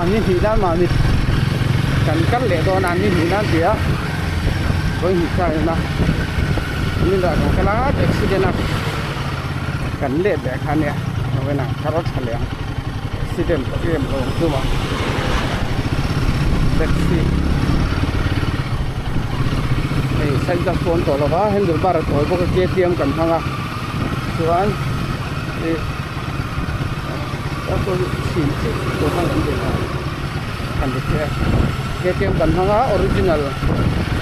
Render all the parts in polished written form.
Aw ni hnih nan mahni kan kal leh dawn a ni hnih nan tia vawi hnih try na ni lah kan kal a accident a kan let leh kha nia vawiin ah kar a tha leh ang accident pawh em lo ang chu maw taxi hei side glass pawh an tawh lo va handle bar a tawi bawk a K T M kan hmang a chuan ih K T M kan hmang a original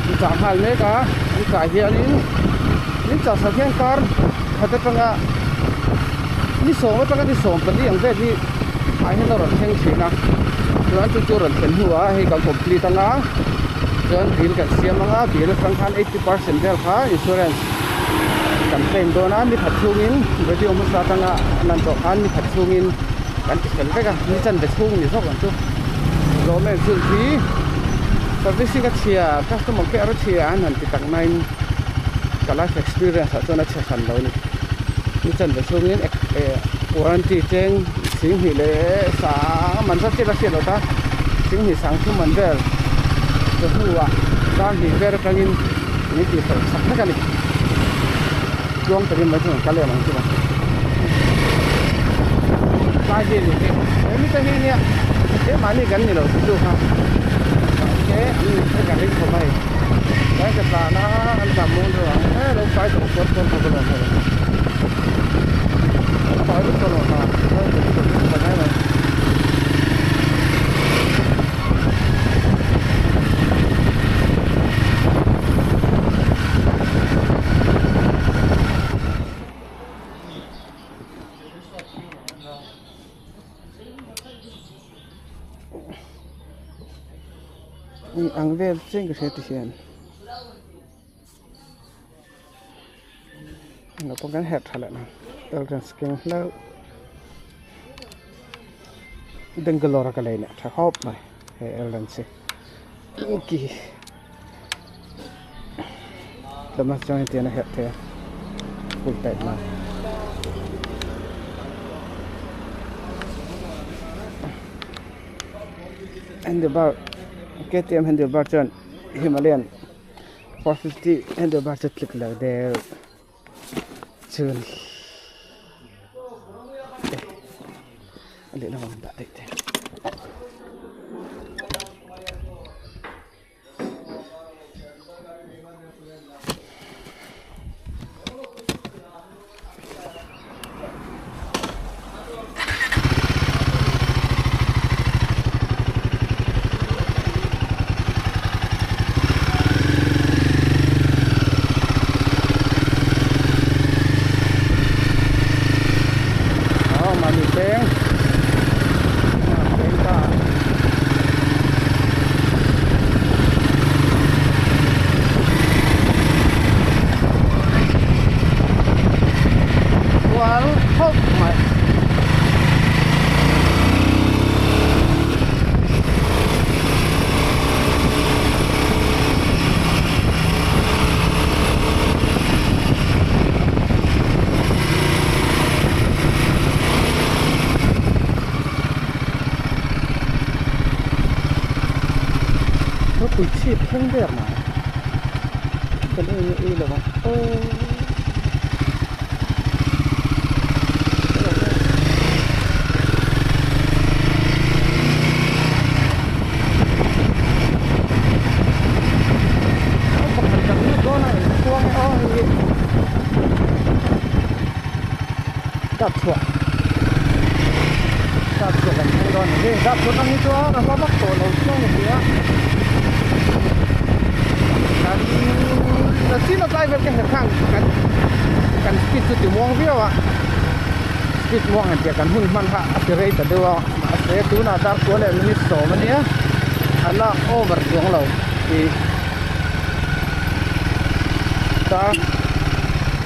an chah nghal mek a an chah hianin min chah sak hian kar khat atanga ni sawm atanga ni sawm pali ang vel hi ah hian a rawn thleng thin a chuan chu chu a rawn thlen hnuah hei kan complete anga chuan bill kan siam anga bill atang khan eighty percent vel kha insurance kan claim dawn a ni khat chhungin video hmasa atanga a lan tawh khan ni khat chhungin kan ti fel vek a ni chanve chhung ni zawk ang chu lawm em chhun khi servicing a chhia customer care a chhia an han ti tak nain ka life experience ah chuan a chhe hran lo a ni ni chanve chhungin warranty cheng singhnih leh sang man zat chiah la hriat loh ta singhnih sang thum man vel chawhnuah dar hnih vel atangin. Min tih fel sak vek a ni. Tluang takin mai chuan kal em ang chu maw. Tlai hi ni hi. He mite hi nia he mahni kan ni lo chu chu kha. Mahse an ni te ka ring khawp a hei. Tlai ka tlan a an tlan muang deuh ang he lo fai tawh kuat kuat bawk alawm hei. An fai vek tawh lo ha. Ang vel chiang ka hria ti hian naupang kan herh tha leh ang elrens keng hlauh Bangalore a ka lei leh tha khawp mai he elrens hi ki tlema chuan hetiang a herh thei a full tight nan. Handlebar K T M handlebar chuan Himalayan 450 handlebar chu tlik lo deuh chu a ni a lehlam ang dah daih te. Aw mahni peng peng ta kual khawp mai. Ropui chhip thleng ber mai kan en ui lo ang aw. Pakhat kan lut dawn a inchhuang e aw hei hi dap chhuah dap chhuah kan thleng dawn a ni dap chhuah atang hi chuan a hma vak tawh lo chiang a nia kan chin a tlai vel ka herh khan kan kan speed chu ti muang viau a speed muang han tih ah kan hun hman kha a ti rei ta deuh a mahse tunah dar kua leh minute sawm a nia a la over chuang lo tih ta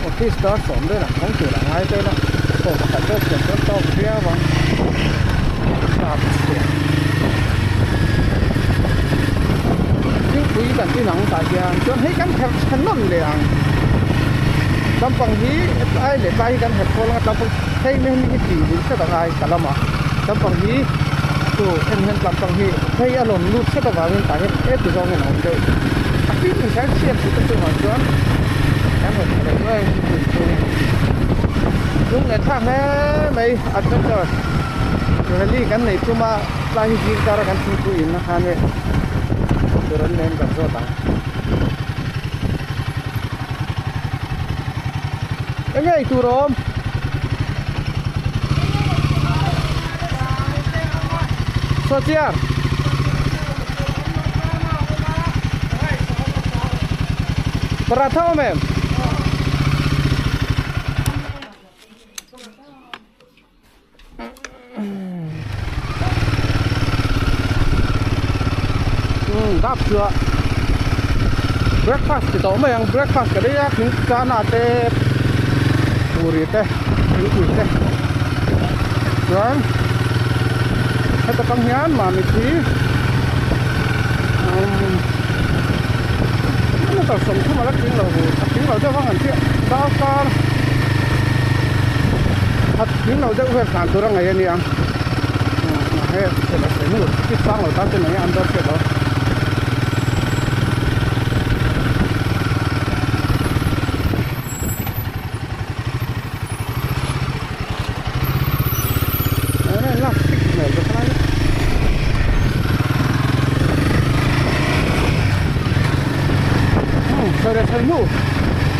office dar sawm vel ang thawng tur a ngai dawn a sawm pakhat vel siam chuan tawk viau ang tap chhuah thingpui kan inang tah hian chuan hei kan herh tha nawn leh ang lampang hi tlai leh tlai hi kan herh kual anga tlampang hei hemi hi tih dil hret a ngai ka lamah lampang hi. chu en hian tlampang hi hei a rawn lut hret avangin tah hian he ti zawngin a awm deuh a hlim ni hian chhiat hrut a chungah chuan kan rawn thla leh nuai a inchhung lung leh thlak hle mai adventure rally kan neih tum a tlai hi zing kar a kan thingpui in na khan e tur an nei an kan zawt ang enge ei tur a awm. Sawchiar. Paratha awm em? Dap chua breakfast ti tawh mai ang breakfast ka nei a thing chana te puri te thingpui te chuan heta tang hian mami thi umm meter 30 a la tling lo a tling lo deuh ang an chiah darkar khat tling lo deuh vel tlan tur a ngaih a nia hei chhelo sawi hnu ticket sang lo tan ten enge an dawr hriat lo.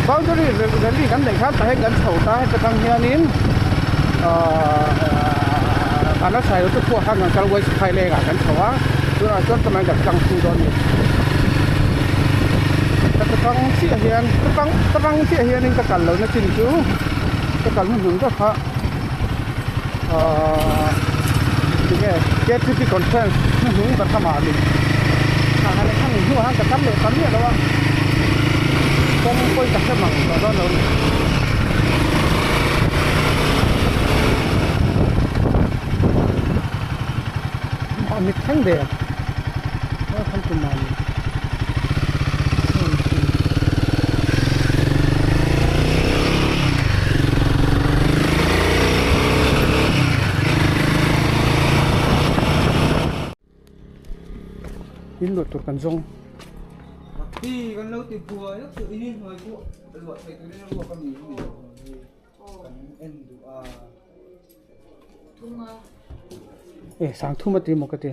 Boundary rally kan neih khan tah hian kan chho ta heta tang hianin ahh kan a sailo te pawh khan kan kal west phai leng ah kan chho a tunah chuan tunah kan tlang thung dawn a ni ka tang chiah hian ka tang ka tang chiah hianin ka kal lohna chin chu ka kal hnuhnung ber kha ahh tinge K_T_P conference hnuhnung ber kha mah a ni tah han khan hnuah khan ka kal leh ta miah lo a kawng pawi ka hre mang tawh dawn lo a ni. Mit thleng der welcome to Mami in luah tur kan zawng Ti kan lo ti buai lawk chu in hnuai pawh luah theih turin a ruak a mi kan en duh a. E sang thum a ti maw ka ti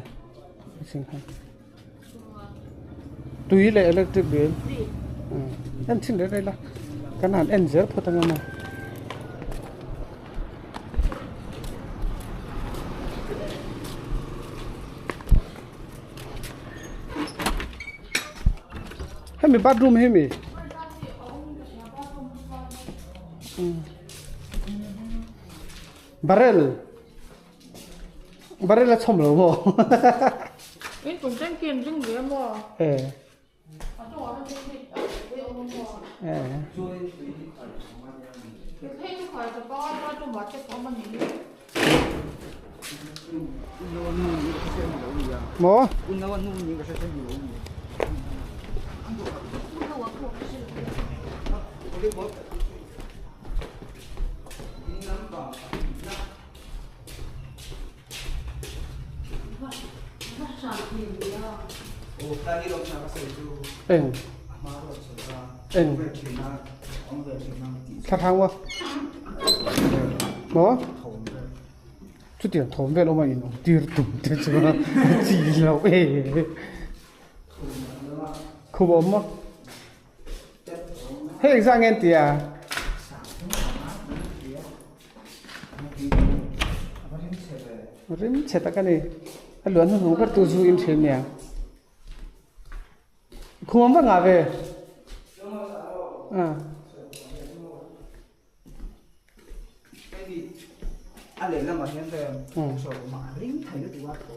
tui leh electric bill en chhin reng reng ila kan han en zel phawt ang emaw hemi bathroom hi mi. Barrel barrel a chhawm lo maw In tum chen khi an ring ve a maw e maw Eng eng thla thang maw maw chutiang thawm vel awm a in awm tir tum te chuan a chi loh e khum awm maw. Hei engzah nge an ti a? Rim chhe tak a ni. A luan hnuhnung ber tu zu in thin nia. Khum an va ngah ve. Ah.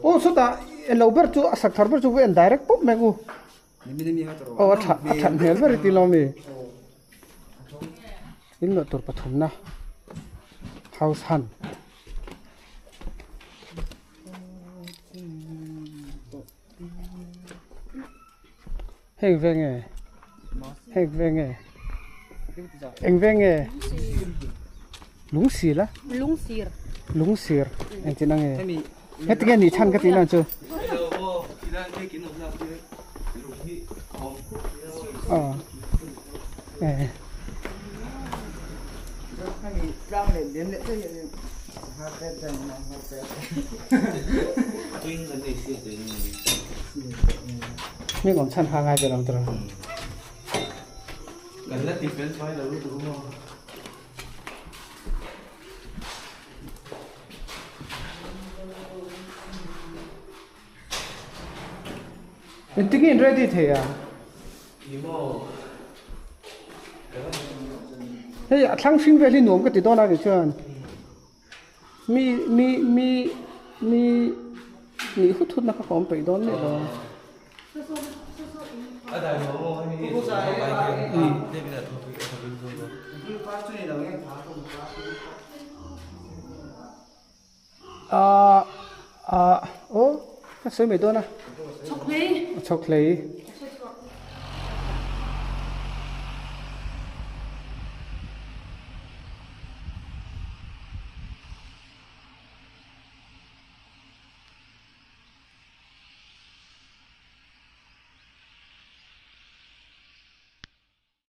Aw chutah elo ber chu a sak thar ber chu va en direct pawp mai ang u. Aw a that a that hmel ber i ti lo mi. In luah tur pathumna house hunt. Heng veng nge heng veng nge eng veng nge lungsir a lungsir lungsir engtin ange. Heti nge nih chhan ka tih nan chu. Hming awm chhan kha ngai ve lo ang tiraw. Engtin nge in ready thei a? Hei a thlang hring vel hi nuam ka ti dawn a ni chuan mi mi mi mi nih hut hut na kha ka awm peih dawn miah lo a. Ahh ahh aw ka sawi mai dawn a. Chhawk hlei. Chhawk hlei.